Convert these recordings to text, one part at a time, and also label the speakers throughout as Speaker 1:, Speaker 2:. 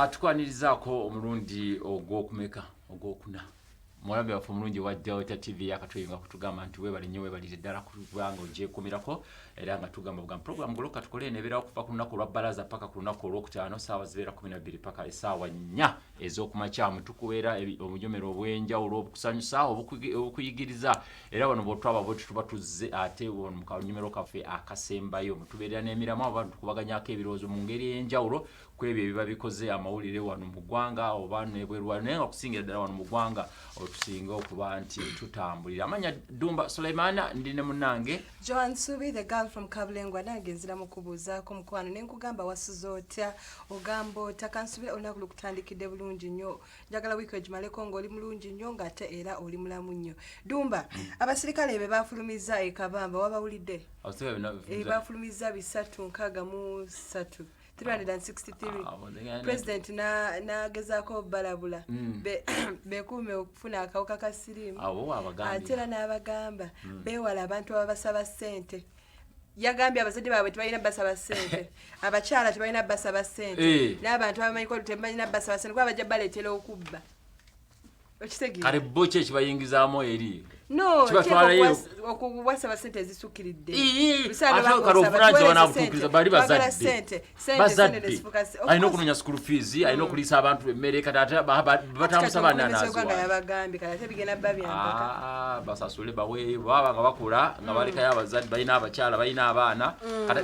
Speaker 1: Tukwanirizaako omulundi ogwokumeka, ogwokuna, mulabe waffe omulungi wa Delta TV yakatweyunga kutugamba nti webale nnyo, webalire ddala kubanga ogyekumirako. Era nga tugamba bugamba program Goloka Tukole enebeerawo kuva ku lunaku olwa Balaza paka ku lunaku Olwokutaano, saawa zibeera 12 paka esaawa 4 ez'okumakya. Tukubeera obujomero obw'enjawulo obukusanyusa, obukuyigiriza. Era wano bwotwaba bwe tuba tuzze ate wano mu kanyomero kaffe akasembayo, mutubeerera n'emiramu abantu tukubaganyako ebirowoozo mu ngeri ey'enjawulo ku ebyo ebiba bikoze amawulire wano mu ggwanga oba nebweru, naye nga okusingira ddala wano mu ggwanga otusinga okuba nti tutambulira. Amanya Ddumba Suleimana, ndi ne munnange
Speaker 2: Joan Subi, the girl from Kabulengwa. Nange nzira mu kubuuzaako mukwano ne nkugamba, wasuze otya? Ogamba otya? Kansubire olunaku lukutandikidde bulungi nnyo. Njagala wiiki ogimaleko ng'oli mulungi nnyo, ng'ate era oli mulamu nnyo. Dumba, abasirikale be bafulumizza e Kabamba wabawulidde?
Speaker 1: Abasirikale
Speaker 2: Bafulumizza 363, 363.
Speaker 1: Ah,
Speaker 2: President n'agezaako balabula bekuume okufuna akawuka ka siriimu.
Speaker 1: Abo abagambye.
Speaker 2: Ate era n'abagamba beewala abantu ababasaba ssente. Yagambye abazadde baabwe tebalina basaba ssente, abakyala tebalina basaba ssente, n'abantu abamanyiko tebalina basaba ssente, kuba bajja baleetera okubba. Okitegeera?
Speaker 1: Kale bo ki ekibayingizaamu eri?
Speaker 2: No.
Speaker 1: Kibatwalayo.
Speaker 2: Okubasaba ssente ezisukkiridde.
Speaker 1: Ii,
Speaker 2: Bisaana
Speaker 1: ate
Speaker 2: bangosaba,
Speaker 1: kale obuvunaanyizibwa
Speaker 2: tuweereze
Speaker 1: n'abutuukiriza
Speaker 2: ssente,
Speaker 1: bali
Speaker 2: twagala
Speaker 1: bazadde.
Speaker 2: ssente, ssente,
Speaker 1: Bazadde.
Speaker 2: ssente nezifuuka of
Speaker 1: Alina
Speaker 2: course.
Speaker 1: okunoonya school fees, alina okuliisa abantu emmere. Kati ate batambusa
Speaker 2: Kati
Speaker 1: baana
Speaker 2: omukulembeze w'eggwanga
Speaker 1: naaziwa.
Speaker 2: yabagambye kati ate bigenda bba byampaka.
Speaker 1: Ah, basasule baweeyo, baba nga bakula nga balekayo abazadde, balina abakyala, balina abaana.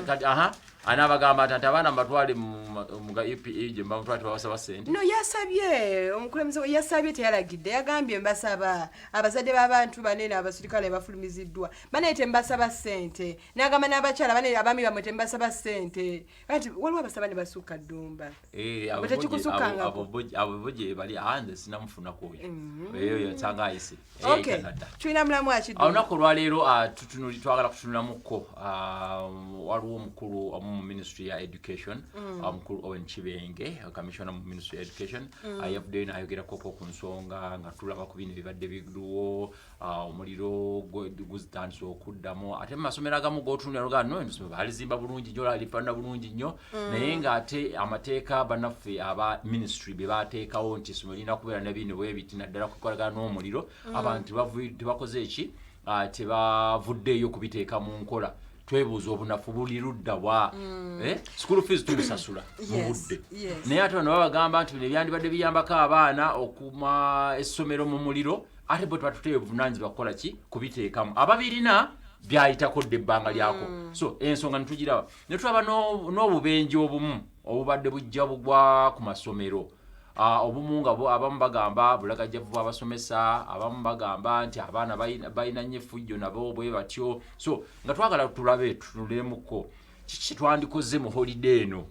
Speaker 1: Kati aha anaabagamba ati abaana mbatwale mu ga UPE gye mbamutwale, tebabasaba ssente.
Speaker 2: No, yasabye, omukulembeze yasabye, teyalagidde. Yagambye, mbasaba abazadde b'abantu banene, abasirikale bafulumiziddwa banaye, tembasaba ssente. N'agamba n'abakyala bane, abaami bammwe tembasaba ssente. Anti waliwo abasaba ne basukka, Ddumba.
Speaker 1: Eh, abo
Speaker 2: Bwe
Speaker 1: bo gye-
Speaker 2: tekikusukkangako.
Speaker 1: abo bo gye bali. Ah, nze sinamufunako oyo. Eyo yansanga ayise. Eh,
Speaker 2: Okay.
Speaker 1: tanadda.
Speaker 2: Tulina mulamu akiddu.
Speaker 1: Olunaku olwaleero twagala kutunulamuko. Waliwo omukulu omu mu Ministry ya Education, omukulu Owen Kibenge, commissioner mu Ministry ya Education. Yavuddeyo n'ayogerakoko ku nsonga nga tulaba ku bino ebibadde biriwo, omuliro guzitandise okuddamu ate mu masomero agamu gotunulira nogaa no essomero baalizimba bulungi nnyo, lifaanana bulungi nnyo, naye ng'ate amateeka bannaffe aba ministry bye bateekawo nti essomero lirina kubeera ne bino bwe biti, naddala kukolagana n'omuliro, abantu tebakoze eki, tebavuddeeyo kubiteeka mu nkola. Twebuuza obunafu buli ludda wa? Eh, school fees tubisasula mu budde, naye ate bano babagamba nti bino ebyandibadde biyambako abaana okuma essomero mu muliro, ate bo tebatuteyo obuvunanyizibwa kukola ki? Kubiteekamu. Ababirina byayitako dda ebbanga lyako. So ensonga netugiraba ne tulaba n'obubenje obumu obubadde bujja bugwa ku masomero. Obumu nga abamu bagamba bulagajjavu bw'abasomesa, abamu bagamba nti abaana balina nnyo effujjo nabo bwe batyo. So nga twagala tulabe, tutunulemuko kiki twandikoze mu holiday eno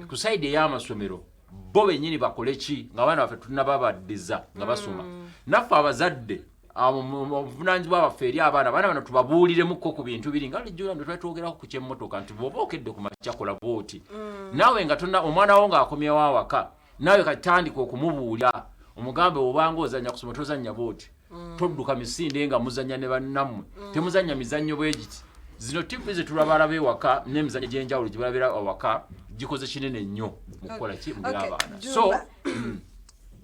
Speaker 1: ku side ey'amasomero, bo bennyini bakole ki nga abaana baffe tunababaddiza nga basoma. Naffe abazadde, obuvunanyizibwa bwaffe eri abaana, abaana bano tubabuuliremukko ku bintu biri nga lijjula ndo twali twogerako ku kyemmotoka nti bw'oba okedde ku makya kola bwoti naawe nga tonna omwana wo ng'akomyewo awaka, naawe kati tandika okumubuulira, omugambe obanga ozanya kusoma tozanya bwoti, todduka misinde nga muzanya ne bannammwe, temuzanya mizannyo bwe giti. Zino TV zetulabalaba ewaka n'emizannyo egy'enjawulo gye balabira awaka gikoze kinene nnyo mu kukola ki mu abaana. So
Speaker 2: Jumba.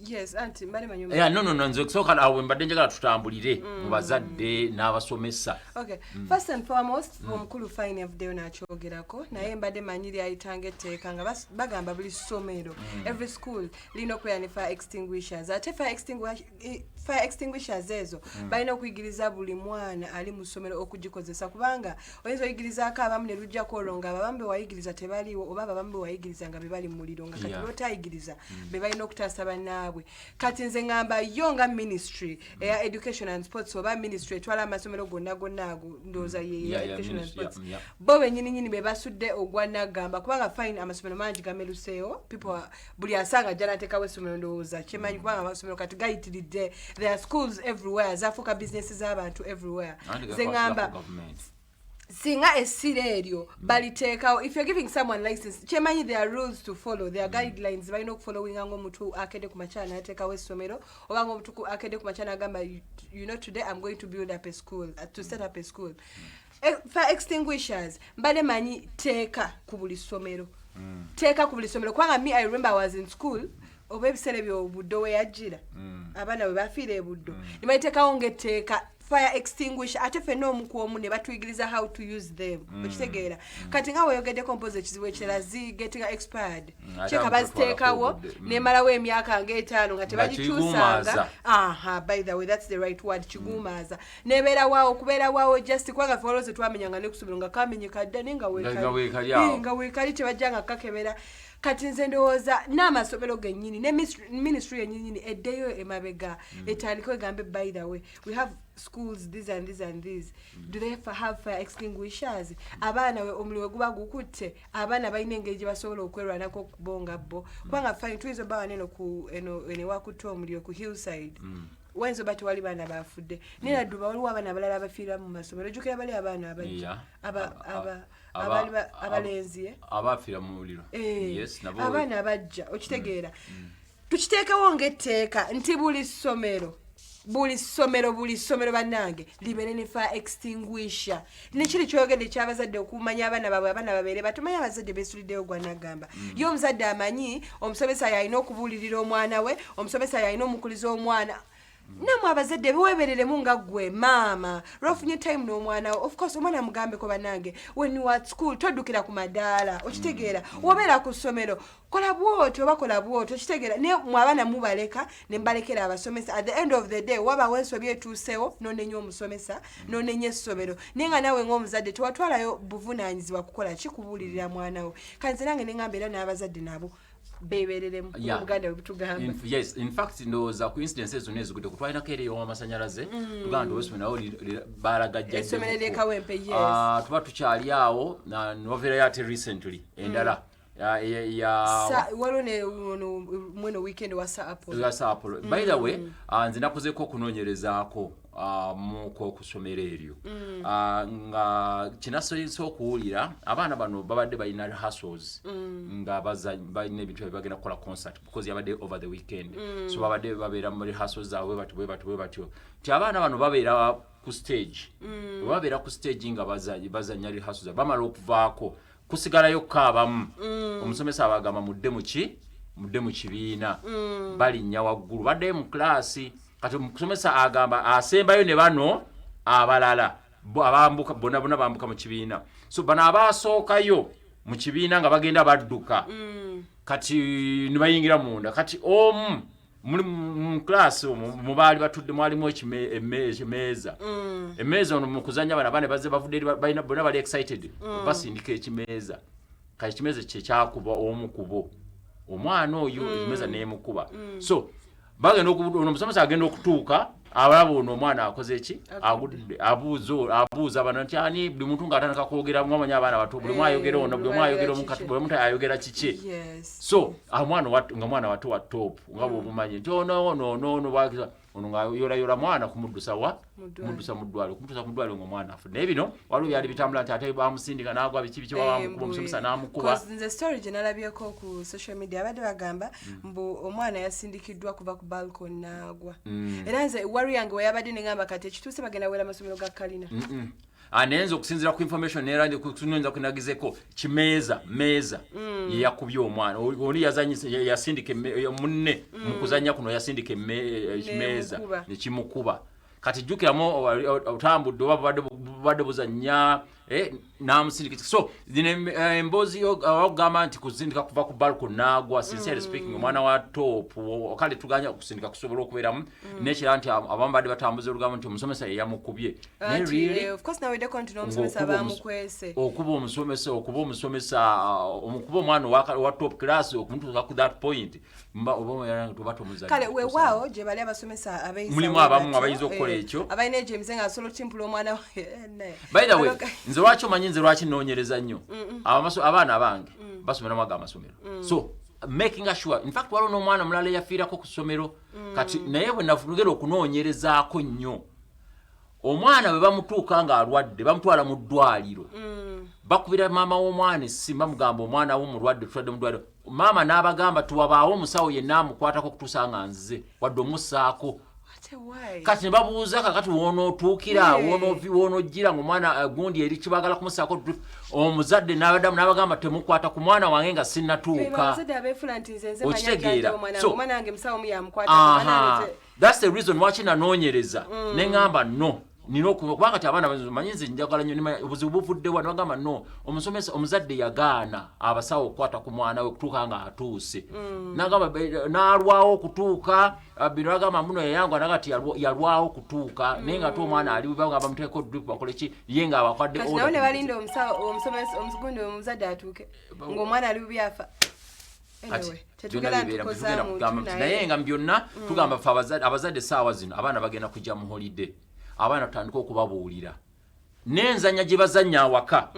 Speaker 2: Yes, anti mbale manyi.
Speaker 1: Yeah, no, nze okusooka awo mbadde njagala tutambulire mu bazadde n'abasomesa.
Speaker 2: Okay, first and foremost, omukulu fine yavuddeyo n'akyogerako, naye mbadde manyi lyayitanga etteeka nga bagamba buli ssomero, every school lirina okubeera ne fire extinguishers. Ate fire extinguishers ezo balina okuyigiriza buli mwana ali mu ssomero okugikozesa, kubanga oyinza oyigirizaako abamu ne lujjako olwo nga abamu be wayigiriza tebaliiwo, oba abamu be wayigiriza nga be bali mu muliro, nga kati lwotayigiriza be balina okutaasa bannaabwe. Kati nze ŋŋamba yo nga ministry eya Education and Sports, oba ministry etwala amasomero gonna gonna ago, ndowooza ye Education and Sports, bo bennyininyini be basudde ogwa naggamba, kubanga fine, amasomero mangi gameruseewo. Buli asanga ajja nateekawo essomero, ndowooza kyemanyi, kubanga amasomero kati gayitiridde. There are schools everywhere, zafuuka bizinesi z'abantu everywhere.
Speaker 1: Anti
Speaker 2: Nze
Speaker 1: gakwatira
Speaker 2: ŋŋamba
Speaker 1: ku government.
Speaker 2: Singa essira eryo baliteekawo, if you're giving someone license, kyemanyi there are rules to follow, there are guidelines balina okufollowinga ngaomuntu akedde ku makyala n'ateekawo essomero, oba ngaomuntu akedde ku makyala n'agamba, "You know, today I'm going to build up a school, to set up a school." Fire extinguishers mbadde manyi teeka ku buli ssomero. Teeka ku buli ssomero, kubanga me, I remember I was in school, oba ebiseera ebyo Buddo we yajjira, abaana bwe bafiira ebuddo, ne baliteekawo ng'etteeka fire extinguisher, ate ffenna omu ku omu ne batuyigiriza how to use them. Okitegeera? Kati nga weyogeddeko, mpozi ekizibu ekirala, zi getting expired.
Speaker 1: Ate
Speaker 2: Kyeka
Speaker 1: awo
Speaker 2: baziteekawo
Speaker 1: tutwalako obudde.
Speaker 2: Nemalawo emyaka ng'etaano nga tebagikyusanga.
Speaker 1: Kiguumaaza.
Speaker 2: Aha, by the way, that's the right word, kiguumaaza. Nebeera waawo, kubeera waawo just kubanga ffe waliwo ze twamenyanga ne kusomero nga kamenyeka dda, naye nga
Speaker 1: Nga weekali awo.
Speaker 2: Eh, nga weekali, tebajjanga kakebera. Kati nze ndowooza n'amasomero gennyini ne ministry yennyini eddeyo emabega, etandike egambe, "By the way, we have schools these and these and these. Do they have fire extinguishers?" Abaana omuliro we guba gukutte, abaana balina engeri gye basobola okwerwanako okubo nga bo, kubanga fine, tuyinza obba waneno ku eno ewakutte omuliro ku Hillside, wayinza oba tewali baana bafudde, naye nadduba waliwo abaana abalala abafiira mu masomero. Ojjukira bali abaana abajja abaali abalenzi, eh?
Speaker 1: Abafiira mu muliro.
Speaker 2: Eh,
Speaker 1: Yes, nabo.
Speaker 2: Abaana abajja, okitegeera? Tukiteekewo ng'etteeka nti buli ssomero, buli ssomero, buli ssomero, bannange, libeere ne fire extinguisher. Nekiri kyogedde ekyabazadde okumanya abaana baabwe, abaana babeere batumanye abazadde beesuliddeyo. Gwanagamba ye omuzadde amanyi omusomesa yalina okubuulirira omwana we, omusomesa yalina omukuliza omwana. Nammwe abazadde biwebereremu nga ggwe maama lwofunye time n'omwana wo, of course omwana mugambeko, "Bannange, when you are at school, toddukira ku madaala." Okitegeera? Wobeera ku ssomero, kola bwoti oba kola bwoti. Okitegeera? Naye mwe abaana mubaleka ne mbalekera abasomesa. At the end of the day, wabawo ensobi etuusewo, nonenya omusomesa, nonenya essomero, naye nga naawe ng'omuzadde tewatwalayo buvunaanyizibwa kukola ki? Kubuulirira mwana wo. Kanze nze nange neŋŋamba era n'abazadde nabo beebereremu. Obuganda bwe butugamba.
Speaker 1: Yes, in fact ndowooza ku incidents ezo nezigudde kutwalinako eri ow'amasanyalaze, tugamba nti owesomero nawo balagajjadde.
Speaker 2: Essomero ly'e Kawempe, yes.
Speaker 1: Ah, tuba tukyali awo niwaviirayo ate recently endala
Speaker 2: Waliwo ne ono mweno weekend wa Sir Apollo.
Speaker 1: Ya Sir Apollo. By the way, nze nakozeeko okunoonyerezaako muko ku ssomero eryo. Nga kinasoyinza okuwulira, abaana bano babadde balina rehearsals, nga balina ebintu byabwe, bagenda kukola concert because yabadde over the weekend. So babadde babeera mu rehearsals zaabwe batyo bwe batyo bwe batyo, nti abaana bano babeera ku stage. Bwe babeera ku stage nga bazanya rehearsals zaabwe, bamala okuvaako, kusigalayo kaabamu. Omusomesa abagamba, "Mudde mu ki? Mudde mu kibiina." Balinnya waggulu, baddeyo mu klaasi. Kati omusomesa agamba asembayo ne bano abalala abambuka bonna bonna bambuka mu kibiina. So bano abasookayo mu kibiina nga bagenda badduka, kati ne bayingira munda. Kati omu muli mu klaasi omwo mu baali batudde mwalimu ekimeeza. Emmeeza ono mu kuzanya, bano abaana bazze bavudde eri, balina bonna bali excited, basindika ekimeeza. Kati ekimeeza kyekyakuba omu ku bo, omwana oyo, ekimeeza nemukuba. So bagenda ono omusomesa agenda okutuuka, abalaba ono omwana akoze ki? Agudde. Abuuza bano nti ani? Buli muntu ng'atandika kwogera, mwamanyi abaana bato, buli omu ayogera ono, buli omu ayogera omu, kati buli omuntu ayogera kiki. So omwana nga mwana wato wa top, nga bwobumanyi nti ono ono ono ono bwakiza ono nga yola mwana kumuddusa wa?
Speaker 2: Mu ddwaliro.
Speaker 1: Kumuddusa mu ddwaliro, kumutuusa mu ddwaliro ng'omwana afudde. Naye bino waliwo byali bitambula nti ate bamusindika n'agwa, biki biki, bamukuba, omusomesa n'amukuba.
Speaker 2: Cause nze story gye nalabyeko ku social media, abadde bagamba mbu omwana yasindikiddwa kuva ku balcony n'agwa. Era nze wari yange weyabadde neŋamba kati ekituuse bagenda wera amasomero ga kalina.
Speaker 1: Ah, naye nze okusinziira ku information era kunonyeza kunagizeko, kimeeza meeza ye yakubye omwana. Oli yasindika munne mu kuzanya kuno, yasindika ekimeeza
Speaker 2: Nemukuba.
Speaker 1: nekimukuba. Kati jjukiramu otambudde oba bubadde buzanya, n'amusindika. So zino emboozi okugamba nti kusindika kuva ku balcony n'agwa, sincerely speaking, omwana wa top kale tuganya okusindika kusobola okubeeramu. Nekira nti abamu badde batambuza olugambo nti omusomesa yeyamukubye, naye
Speaker 2: Anti,
Speaker 1: really
Speaker 2: of course naweddeko nti n'omusomesa bamukwese.
Speaker 1: Okuba omusomesa, okuba omusomesa, okuba omwana owa top class, okumutuuka ku that point, oba oba tomuzadde.
Speaker 2: Kale weewaawo gye bali abasomesa abeeyisa
Speaker 1: Mulimu
Speaker 2: bwe
Speaker 1: abamu
Speaker 2: batyo,
Speaker 1: abayinza okukola ekyo.
Speaker 2: Abalina egyo emize nga asobola otimpula omwana we. Naye.
Speaker 1: By the way, nze lwaki omanyi nze lwaki noonyereza nnyo? Abaana abange basomera mwaga amasomero, so making sure, in fact waliwo n'omwana omulala eyafiirako ku ssomero. Kati naye bwe nagenda okunoonyerezaako nnyo, omwana bwe bamutuuka ng'alwadde, bamutwala mu ddwaliro, bakubira maama w'omwana essimu, bamugamba, "Omwana wo mulwadde, tutwadde mu ddwaliro." Maama n'abagamba, "Tuwabaawo omusawo yenna amukwatako okutuusa nga nzize, wadde omussaako."
Speaker 2: Ate why?
Speaker 1: Kati ne babuuza, kakati wonootuukira, wonojjira ngaomwana gundi eri kibagala kumusaako drip, omuzadde n'abaddamu n'abagamba, "Temukwata ku mwana wange nga sinnatuuka."
Speaker 2: Abazadde abeefula nti nze nze manya
Speaker 1: Okitegeera?
Speaker 2: gy'ajja omwana wange, omwana wange musawo mu yamukwata.
Speaker 1: Aha, that's the reason lwaki nanoonyereza ne ŋŋamba no, nina kubanga ti abaana manyi nze njagala nnyo obuzibu buvudde wa? Nebagamba no, omusomesa, omuzadde yagaana abasawo okukwata ku mwana we kutuuka nga atuuse, nagamba n'alwawo okutuuka. Bino bagamba muno yayangwa naga ti yalwawo okutuuka, naye nga ate omwana ali bagamba bamuteeko drip, bakole ki, ye nga abakwadde
Speaker 2: Kati
Speaker 1: order.
Speaker 2: Nabo ne balinda omusawo, omusomesa, omugundi, omuzadde atuuke ng'omwana ali bubi afa.
Speaker 1: Kati
Speaker 2: Anyway,
Speaker 1: byonna
Speaker 2: tetugenda
Speaker 1: bibeera
Speaker 2: ntukoza
Speaker 1: tugenda
Speaker 2: muntu
Speaker 1: kugamba nti naye nga byonna tugamba ffe abazadde essaawa zino abaana bagenda kujja mu holiday, abaana tutandike okubabuulira n'enzanya gye bazannya awaka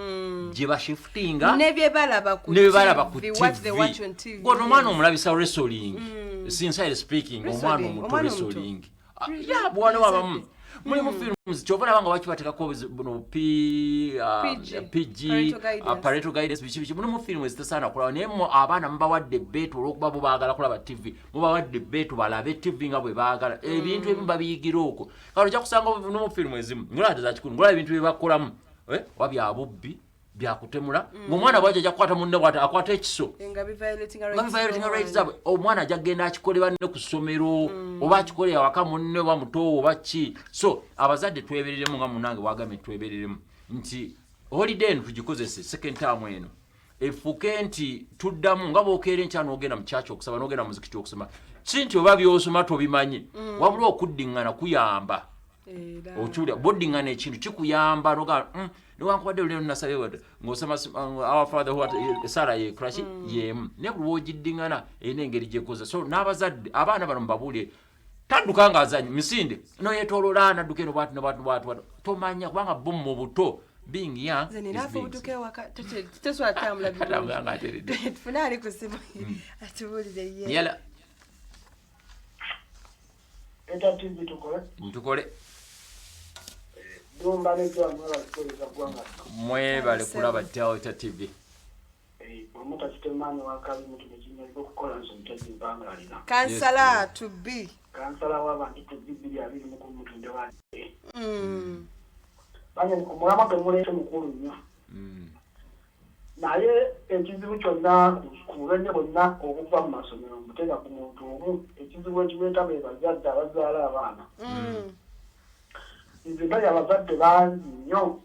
Speaker 1: gye bashifutinga
Speaker 2: ne bye balaba ku
Speaker 1: ne bye balaba ku
Speaker 2: TV, what they watch on
Speaker 1: TV.
Speaker 2: TV.
Speaker 1: Gono omwana omulabisa wrestling, sincerely speaking, omwana
Speaker 2: Wrestling,
Speaker 1: omuto
Speaker 2: omwana omuto.
Speaker 1: wrestling. Ah, ya bwana wabamu mulimu films, kyova olaba nga waki batekako buno P,
Speaker 2: PG.
Speaker 1: PG,
Speaker 2: Parental guidance.
Speaker 1: Parental guidance, biki biki. Mulimu firimu ezitasaana kulaba, naye mu abaana mubawadde ebbeetu olw'okuba bo baagala kulaba TV, mubawadde ebbeetu balabe TV nga bwe baagala. Ebintu ebimu babiyigira okwo. Kale ojja kusanga nomu firimu ezimu ngolaba tezakikulu, ngolaba ebintu bye bakolamu, oba bya bubbi, byakutemula, ng'omwana bwajja ajja kukwata munne bw'ati akwata ekiso
Speaker 2: nga biviolatinga
Speaker 1: nga
Speaker 2: rights
Speaker 1: biviolatinga
Speaker 2: z'omwana.
Speaker 1: Rights zaabwe. Omwana ajja kugenda akikole banne ku ssomero oba akikole awaka munne oba mutowo oba ki. So abazadde twebereremu, nga munange wagambye, twebereremu nti holiday eno tugikozese, second term eno efuuke nti tuddamu nga bwokeera enkya n'ogenda mu kyaki okusaba, n'ogenda mu muzikiti okusoma, si nti oba byosoma tobimanyi, wabula okuddiŋŋana kuyamba.
Speaker 2: Era.
Speaker 1: Okiwulira, boddiŋŋana ekintu kikuyamba nogaa newankubadde olero nasabye bwati ng'osoma "Our Father who art", esaala yekolaki yemu, naye buli lwogiddiŋŋana erina engeri gyekoza. So n'abazadde, abaana bano mubabuulire, tadduka ng'azanya misinde noyetolola nadduka eno bwati nobwati bwati bwati, tomanya kubanga bo mu buto being young
Speaker 2: Nze
Speaker 1: is
Speaker 2: nina
Speaker 1: being
Speaker 2: afubutuka ewaka, tesobola kutambula.
Speaker 1: Atambula ng'ateredde.
Speaker 2: Tufune ali ku simu atubuulire ye.
Speaker 1: Yala.
Speaker 3: Eta TV, tukole.
Speaker 1: Ntukole.
Speaker 3: Dumba ne Joan, mwebale kuweereza ggwanga.
Speaker 1: Mwebale kulaba Delta TV.
Speaker 3: Omuta kitemaanyi wakabi mutu nekinyaliga okukola nso mutezi mpanga alina.
Speaker 2: Kansala to be.
Speaker 3: Kansala w'abantu to be 2021 mutunde wange. Banye omulamwa gwe muleese mukulu nnyo. Naye ekizibu kyonna ku bubenje bwonna obuva mu masomero mbuteeka ku muntu omu. Ekizibu ekireeta be bazadde abazaala abaana. Nze ndabye abazadde bangi nnyo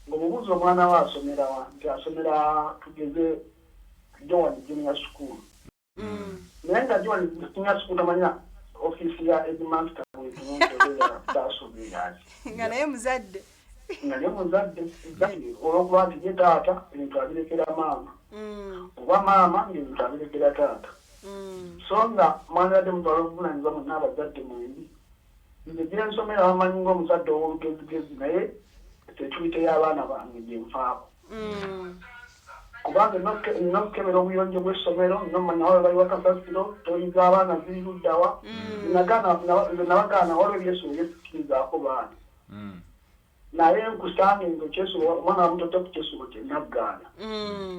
Speaker 3: ng'omubuuza omwana we asomera wa, nti asomera tugeze Joan Junior School, naye nga Joan Junior School tamanya ofiisi ya headmaster bwetunontobeera basomera ki.
Speaker 2: Nga naye muzadde.
Speaker 3: Nga naye muzadde, olwokuba nti ye taata ebintu abirekera maama, oba maama ngaebintu abirekera taata, so nga mwandibadde mutwala obuvunanyizibwa mwenna abazadde mwembi. Nze gye nsomera bamanyi ngaomuzadde ow'olugezigezi, naye security y'abaana bange gyenfaako, kubanga nina okukebera obuyonjo bw'essomero, nina omanya wawe bali wakasasiro, toyiza abaana ziri luddawa. Nze nabagaana, waliwo ebyesulo byesikirizaako baana, naye nkusange nze kyesulo omwana wamutote ku kyesulo kyenagaana,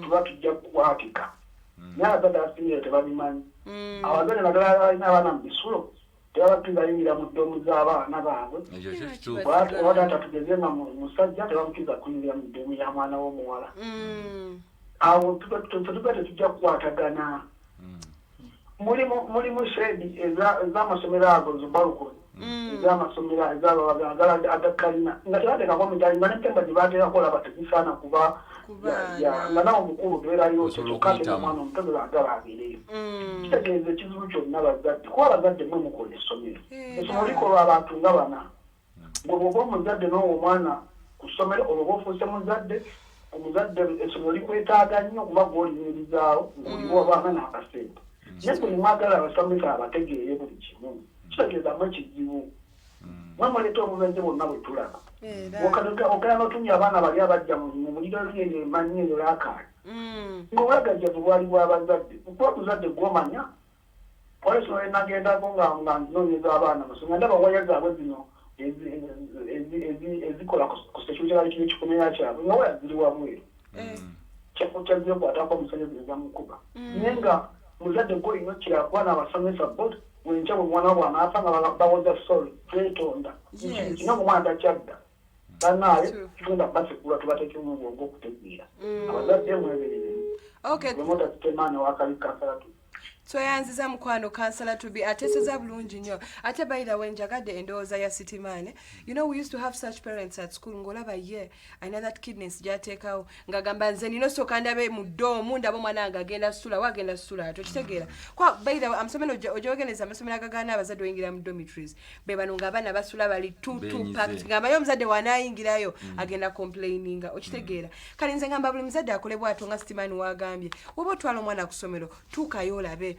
Speaker 3: tuba tujja kukwatika. Naye abazadde abasingira tebabimanyi. Abazadde naddala balina abaana mu bisulo tebabakkiriza yingira mu dorm z'abaana baabwe.
Speaker 1: Ekyo kyo kituufu.
Speaker 3: Oba taata tugeze nga musajja, tebamukiriza kuyingira mu dorm ya mwana w'omuwala. Awo tuba tetujja kukwatagana. Mulimu shed ez'amasomero ago, zo balcony ez'amasomero ez'abaagala agakalina nga tebateekako mitali, nga n'empemba gye bateekako olaba tegisaana kuba nga nawe omukulu obeerayo,
Speaker 1: Osobola
Speaker 3: kyokka ate
Speaker 1: okuyitamu.
Speaker 3: omwana omuto bebaagala abeereyo. Kitegeeza ekizibu kyonna bazadde, kuba abazadde mwe mukola essomero. Essomero likolwa abantu nga bana. Gwe bw'oba omuzadde n'owa omwana ku ssomero, olwo oba ofuuse muzadde. Omuzadde essomero likwetaaga nnyo, kuba gw'oliyimirizaawo ng'oliwo abaana n'akasente, naye buli mwagala abasomesa abategeere buli kimu, kitegeeza mu ekizibu mwe muleeta obubenje bwonna bwe tulaba. Ogenda n'otumya abaana bali abajja mu muliro eyo emanyi eyo lakaali, ng'obulagajjavu bwali bw'abazadde, kuba muzadde gw'omanya. Waliwo essomero lyenagendako nga nnoonyeza abaana masomero, ndaba waya zaabwe zino ezikola ku security light y'ekikomera kyabwe, nga waya ziri wabweru, kyazze kwatako omusajja eza mukuba, naye nga muzadde gwolina okira kuba n'abasomesa bo. Bwenkya bwe omwana bw'anaafa nga bawoza sorry, twetonda. Kino omwana takyadda. Bannaaye, tugenda basekula, tubateekemu ogw'okutegeera. Abazadde mwebereremu. Bwemota tutemaane wakabi kansala tu.
Speaker 2: Tweyanziza mukwano kansala Tubi, ateeseza bulungi nnyo. Ate by the way, njagadde endowooza ya Citiman. You know, we used to have such parents at school, ng'olaba ye alina that kidness gy'ateekawo, ng'agamba nze nina osooka ndabe mu dorm, ndabe omwana wange agenda sula wa, agenda sula ate. Okitegeera? Kwa by the way, amasomero ogyogeneza, amasomero agagaana abazadde oyingira mu dormitories, be bano ng'abaana basula bali too too
Speaker 1: Benyize.
Speaker 2: packed, ng'abaye omuzadde wanaayingirayo agenda complaininga. Okitegeera? Kale nze ngamba buli muzadde akole bw'atyo nga Citiman wagambye. Woba otwala omwana ku ssomero, tuukayo olabe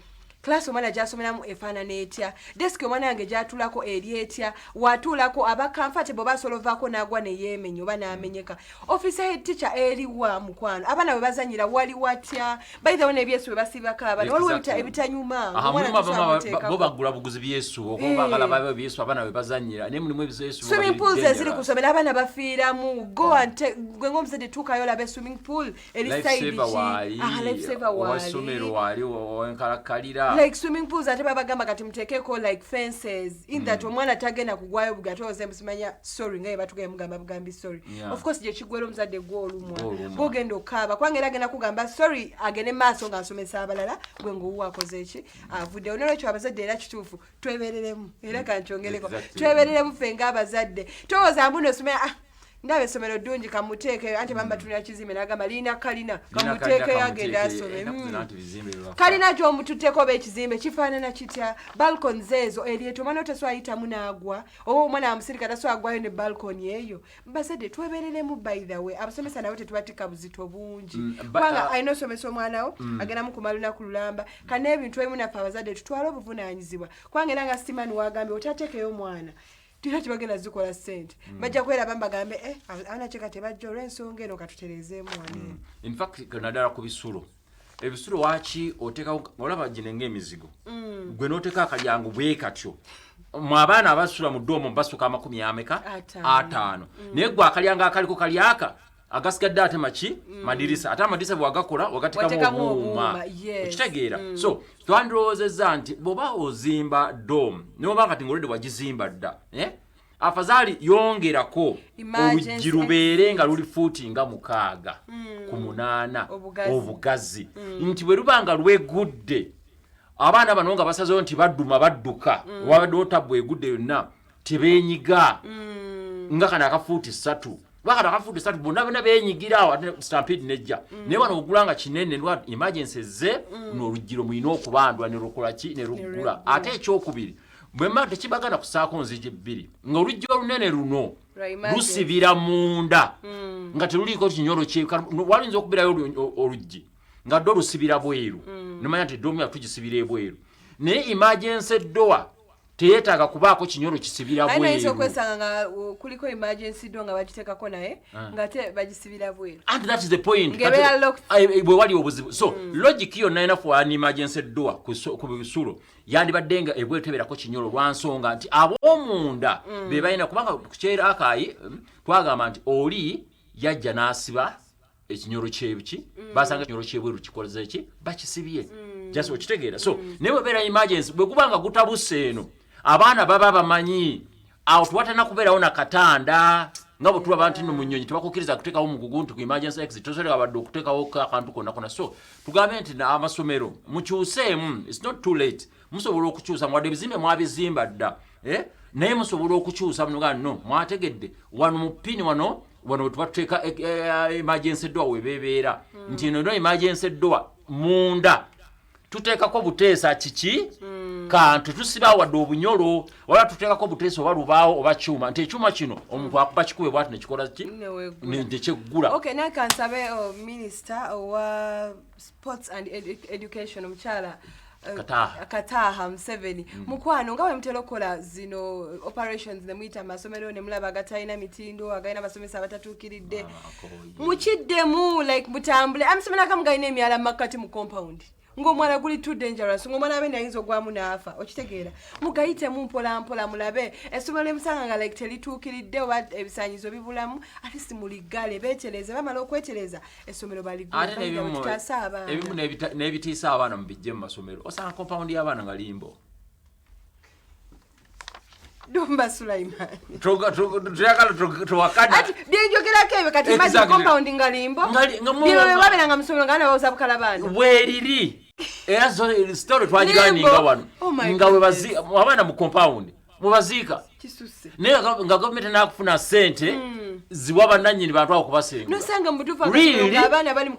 Speaker 2: class omwana gyasomeramu efaanana etya, desk omwana wange gyatulako eri etya, watuulako aba comfortable oba asobola ovaako n'agwa neyeemenya oba n'amenyeka, office head teacher eriwa, mukwano abaana bwe bazanyira wali watya. By the way, n'ebyesu bwe basibako abaana waliwo ebitanyuma.
Speaker 1: Aha,
Speaker 2: omwana
Speaker 1: mulimu
Speaker 2: tosobola
Speaker 1: abamu
Speaker 2: muteekako.
Speaker 1: bo bagula buguzi byesu okuba baagala babe byesu abaana bwe bazanyira, naye mulimu ebyesu
Speaker 2: Swimming pools eziri ku ssomero abaana bafiiramu. Go and gwe ng'omuzadde tuukayo olabe swimming pool eri side ki.
Speaker 1: Waali.
Speaker 2: Aha, life saver
Speaker 1: owessomero
Speaker 2: waali.
Speaker 1: Waali owenkalakkalira.
Speaker 2: Like swimming pools, ate babagamba kati muteekeko like fences in that omwana tagenda kugwayo buga, ate oze musimanya sorry nga ye batugaye mugamba bugambi sorry. Of course gyekigwera omuzadde gwolumwa.
Speaker 1: Gw'olumwa.
Speaker 2: Gwogenda okaaba kubanga era agenda kugamba sorry, agende maaso ng'asomesa abalala, gwe ngaowuwa akoze eki, avuddewo. Nolwekyo abazadde era kituufu twebereremu, era kankyongereko. Twebereremu ffe ng'abazadde. Towooza mbuno osomera, ah, ndaba essomero ddungi, kamuteekeyo, anti bamba tunira kizimbe n'agamba lirina kalina, kamuteekeyo agende asome. Kalina gy'omututteko oba ekizimbe kifaanana kitya, balconies ezo eryeto omwana otasobola ayitamu n'agwa, oba omwana amusirika tasobola agwayo ne balcony eyo. Bazadde twebereremu. By the way, abasomesa nabo tetubatikka buzito bungi, kubanga alina osomesa omwana wo, agenda mukumala lunaku lulamba. Kana ebintu ebimu naffe abazadde tutwale obuvunaanyizibwa, kubanga era nga Citiman wagambye, otateekeyo omwana tera tebagenda zikola ssente, bajja kweraba mbagambe, "Eh, abaana kyeka tebajja olw'ensonga eno, katutereezeemu wano eno."
Speaker 1: In fact, naddala ku bisulo, ebisulo waki oteekawo, olaba gino ng'emizigo, gwe n'oteeka akalyango bwe katyo mu abaana abasula mu dorm basuka amakumi ameka?
Speaker 2: 50.
Speaker 1: 50. Naye gwe akalyango akaliko kalyaka agasigadde ate maki madirisa, ate amadirisa bwewagakola wagateekamu
Speaker 2: Wateekamu
Speaker 1: obuuma.
Speaker 2: obuuma, yes.
Speaker 1: Okitegeera? So twandirowoozezza nti bw'oba ozimba dorm, noba kati ngaolwedde wagizimba dda, eh? Afazaali yongerako
Speaker 2: Emergency
Speaker 1: oluggi lubeere nga luli fuuti nga 6 ku 8
Speaker 2: Obugazi.
Speaker 1: Obugazi nti bwe luba nga lwegudde, abaana bano nga basazeho nti badduma badduka, wabaddewo tabbu egudde yonna, tebeenyiga nga kano akafuuti 3, kuba kano akafuuti 3 bonna bonna beenyigira awo, ate stampede nejja. Naye wano ogula nga kinene lwa emergency ezze, n'oluggi mulina okubandwa ne lukola ki, ne luggula.
Speaker 2: Luggula.
Speaker 1: Ate ekyokubiri, bwemba tekibagana kusaako nzigi bbiri, ng'oluggi olunene luno
Speaker 2: Lwa emergency.
Speaker 1: lusibira munda nga teluliiko kinyolo kye walinza okubirayo oluggi nga ddo lusibira bweru, nomanya nti dorm tugisibira ebweru, naye emergency door teyeetaaga kubaako kinyolo kisibira
Speaker 2: Aye nayinza
Speaker 1: bweru.
Speaker 2: okwesanga nga kuliko emergency door nga bagiteekako, naye ngate bagisibira bweru.
Speaker 1: And that is the point.
Speaker 2: Ng'ebeera
Speaker 1: Kati-
Speaker 2: locked.
Speaker 1: Bwe wali obuzibu, so logic yonna ena for an emergency door ku bisulo yandibadde nga ebweru tebeerako kinyolo, lwansonga nti ab'omunda be balina, kubanga ku kyerakayi twagamba nti oli yajja n'asiba ekinyolo kyebiki, basanga ekinyolo kyebweru kikoze ki, bakisibye. Just okitegeera? So naye bwebeera emergency, bwe guba nga gutabuse eno, abaana baba bamanyi awo tuwatana kubeerawo nakatanda, nga bwe tulaba nti no mu nnyonyi tebakukkiriza kuteekawo mugugu nti ku emergency exit tosobola badde okuteekawo akantu konna konna. So tugambe nti amasomero mukyuseemu, it's not too late, musobola okukyusa wadde ebizimbe mwabizimba dda, eh? Naye musobola okukyusa muga no mwategedde wano mu pini wano wano wetuba tuteeka emergency door webebeera nti eno no emergency door munda tuteekako buteesa kiki kantu tusiba wadde obunyolo, wala tuteekako buteesa oba lubaawo oba kyuma, nti ekyuma kino omuntu akuba kikube bwati nekikola ki.
Speaker 2: Neweggula.
Speaker 1: Nekyeggula.
Speaker 2: Okay, naye kansabe, oh, minister owa sports and education, omukyala
Speaker 1: Kataha.
Speaker 2: Kataha Museveni, mukwano, nga bwe mutera okukola zino operations ne muyita amasomero ne mulaba agatalina mitindo, agalina abasomesa abatatuukiridde, mukiddemu, like mutambule. Amasomero agamu galina emyala mu makkati mu compound, ng'omwala guli too dangerous, ng'omwana abe nayinza ogwamu n'afa. Okitegeera? Mugayitemu mpola mpola, mulabe essomero lyemusanga nga like terituukiridde oba ebisaanyizo bibulamu, at least muliggale beetereze, bamala okwetereza essomero
Speaker 1: Ate n'ebimu
Speaker 2: baligule.
Speaker 1: Ebimu n'ebitiisa abaana mubijje mu masomero. Osanga compound y'abaana nga limbo.
Speaker 2: Dumba Sulaiman.
Speaker 1: Tuyagala tuwakana.
Speaker 2: Ati byenjogerako ebyo kati imagine compound nga limbo. Bye babeeranga mu ssomero nga bawoza bukalabanda.
Speaker 1: Weeriri. Era story twagiganinga wano.
Speaker 2: Oh
Speaker 1: nga webazi abaana mu compound mubaziika.
Speaker 2: Kisuse.
Speaker 1: Naye nga gavumenti nakufuna ssente ziwa bannannyini bantu abo kubasenga.
Speaker 2: Nosanga mu butuufu abaana bali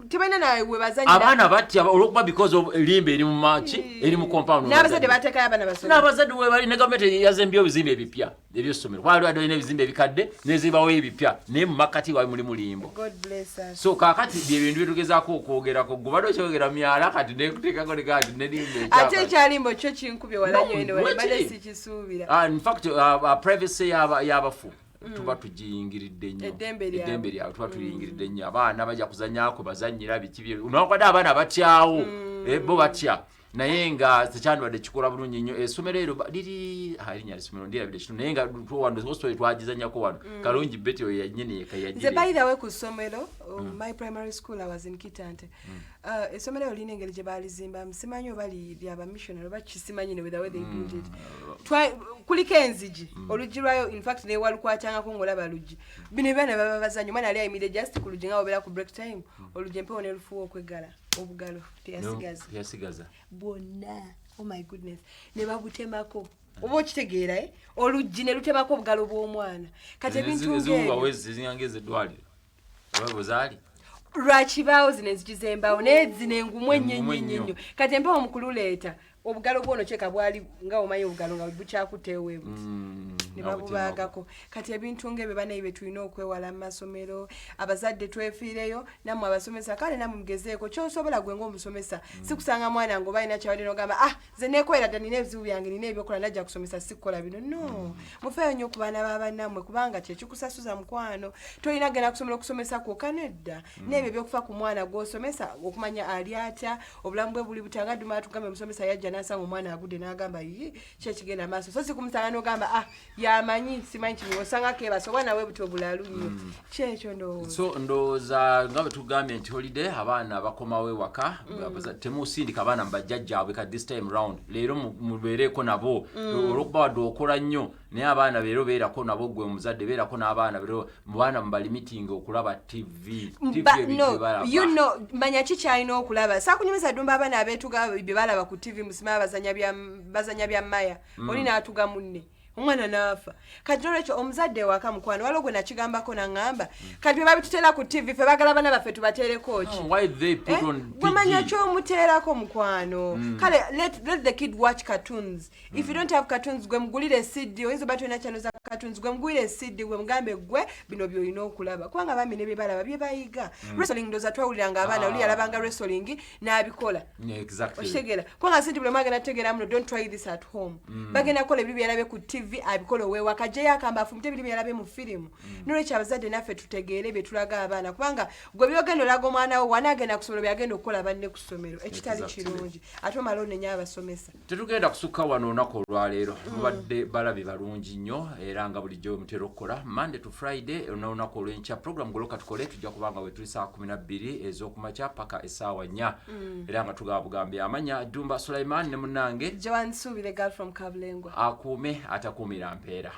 Speaker 2: tebalina nawe we bazannyira.
Speaker 1: Abaana batya olw'okuba because of limbo eri mu maki eri mu compound.
Speaker 2: N'abazadde bateekayo abaana basome.
Speaker 1: N'abazadde we bali ne gavumenti yazimbye ebizimbe ebipya eby'essomero. Waliwo alina ebizimbe ebikadde n'ezibawo ebipya naye mu makkati waali mulimu limbo.
Speaker 2: God bless us.
Speaker 1: So kaakati bye bintu bye tugezaako okwogerako. Gwe badde okyogera myala kati nekuteekako ne kati ne limbo ekyapa.
Speaker 2: Ate ekyalimbo kyo kinkubye wala nnyo eno mbadde sikisuubira.
Speaker 1: In fact privacy y'abafu tuba tugiyingiridde nnyo. Eddembe lyabwe tuba tuliyingiridde nnyo. Abaana bajja kuzannyako bazannyira biki bye. Newankubadde abaana batyawo bo batya. Naye nga tekyandibadde kikola bulungi nnyo. Essomero eryo liri erinnya ly'essomero ndirabidde kitono naye nga wano story twagizannyako wano. Kalungi Betty oyo yennyini yekka
Speaker 2: yagira. Nze by the way ku ssomero, my primary school I was in Kitante. Essomero eryo lirina engeri gye baalizimbamu simanyi oba lya bamissionary oba kisimanyi ne the way they built it. Kuliko enzigi oluggi lwayo in fact ne walukwatangako ng'olaba luggi. Bino ebyana baba bazannya omwana yali ayimiridde just ku luggi nga wobeera ku break time oluggi empewo ne lufuuwa okweggala obugalo teyasigaza.
Speaker 1: Teyasigaza.
Speaker 2: Bwonna oh my goodness ne babutemako oba okitegeera oluggi ne lutemako obugalo bw'omwana. Kati ebintu ng'ebyo
Speaker 1: eziwuba ez'eddwaliro oba bwe zaali
Speaker 2: lwakibaawo zino enzigi z'embaawo naye zino engumu ennyo ennyo ennyo. Kati empewo mu kululeeta obugalo bwono kyeka bwali nga omanyi obugalo nga bukyakutte eweebuti ne babubaagako. Kati ebintu ng'ebyo banaye bye tulina okwewala mu masomero. Abazadde twefiireyo nammwe abasomesa kale nammwe mugezeeko ky'osobola gwe ng'omusomesa. Si kusanga mwana ng'oba alina ky'abadde n'ogamba ah nze neekolera dda nina ebizibu byange nina ebyokola najja kusomesa si kukola bino. No, mufeeyo nnyo ku baana ba bannammwe kubanga kye kikusasuza mukwano. Tolina genda kusomera okusomesa kwokka nedda. N'ebyo ebyokufa ku mwana gw'osomesa okumanya ali atya obulamu bwe buli butya nga Duma atugambe omusomesa yajja n'asanga omwana agudde n'agamba yi ki ekigenda maaso. So si kumusanga n'ogamba ah yamanyi simanyi kino osanga keebase oba nawe buti obulalu nnyo. Kyekyo ndowooza.
Speaker 1: So ndowooza nga bwe tugambye nti holiday abaana bakomawo ewaka temusindika abaana mu bajjajjaabwe ka this time round. Leero mubeereko nabo olw'okuba wadde okola nnyo naye abaana leero beerako nabo gwe omuzadde beerako n'abaana leero mu baana mubalimitinga okulaba TV.
Speaker 2: No, you know, manya ki kyalina okulaba. Saakunyumiza Ddumba abaana abeetuga bye balaba ku TV musima bazanya bya maya. Oli n'atuga munne. Omwana n'afa. Kati n'olwekyo omuzadde ewaka mukwano waliwo gwe nakigambako n'aŋŋamba kati bwe babituteera ku TV ffe baagala baana baffe tubateereko ki?
Speaker 1: Why they put on
Speaker 2: Gwe manya ky'omuteerako mukwano. Kale let the kid watch cartoons. If you don't have cartoons gwe mugulire CD oyinza oba tolina channel za cartoons gwe mugulire CD gwe mugambe gwe bino by'olina okulaba kubanga bambi ne bye balaba bye bayiga. Wrestling ndowooza twawuliranga abaana oli yalabanga wrestling n'abikola. Okitegeera kubanga si nti buli omu agenda kutegeera muno don't try this at home. Bagenda kukola ebiri byalabye ku TV abikola ow'ewaka ajjeyo akamba afumite ebiri byalabye mu firimu. N'olwekyo abazadde naffe tutegeere bye tulaga abaana kubanga gwe by'ogenda olaga omwana wo wanaagenda ku ssomero byagenda okukola banne ku ssomero ekitali kirungi ate omala onenya abasomesa.
Speaker 1: Tetugenda kusukka wano olunaku olwaleero. Mubadde balabi balungi nnyo era nga bulijjo bwe mutera okukola Monday to Friday n'olunaku olw'enkya program Goloka Tukole tujja kubanga we tuli saa 12 ez'okumakya paka essaawa 4 era nga tugaba bugambi amanya Ddumba Sulaiman ne munnange
Speaker 2: Joan Suubire girl from Kabulengwa
Speaker 1: akuume atakuumira mpeera.